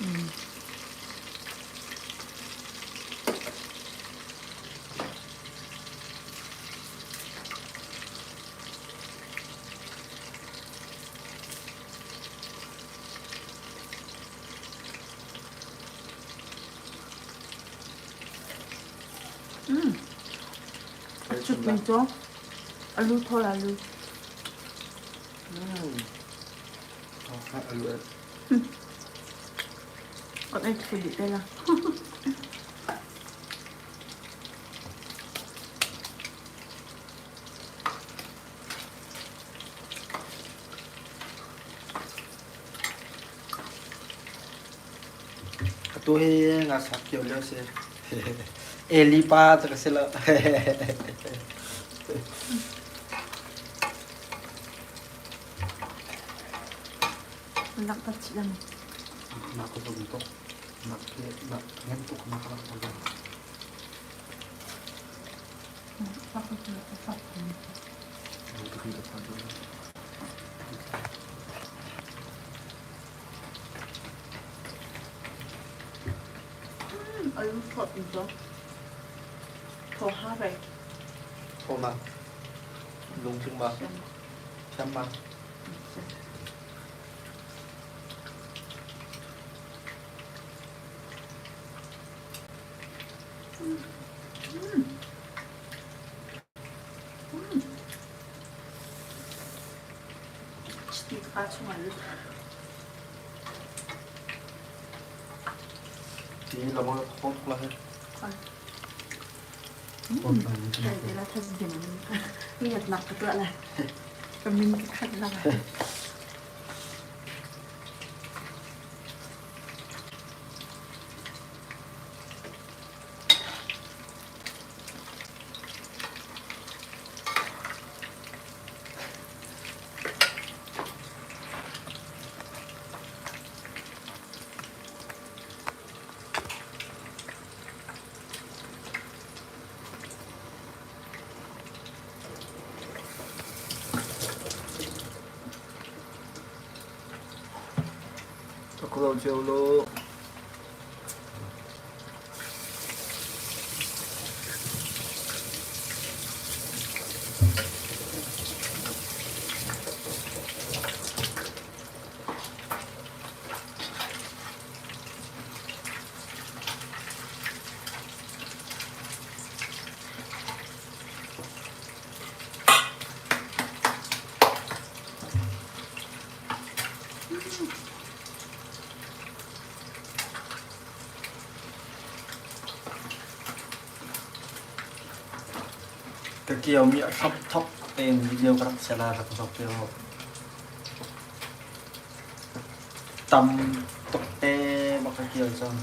A cut ning cu a lu thawl a lu. A lu. Kan ei thu dih te la. Atu hi nga sak kio lio si. Eli pa cu ka si lo. Lak chih lang. Nak ko zong tuk. Nak nak ngan tuk nak lak ko zong. Alu thawt in to. Thaw ha ve. Thaw ma. Lungtling ma. Thiam ma. Chiti ka chungah lut. Ti lamang khong la he. Kai la thas ding. Ngiat nak ka tuah la. Ka min ka khat la. Ka cio lo. Ka kiomi a hrap thok tein video ka rak chia lai rak zoh te u. Tam tuk te bak ka kio cang.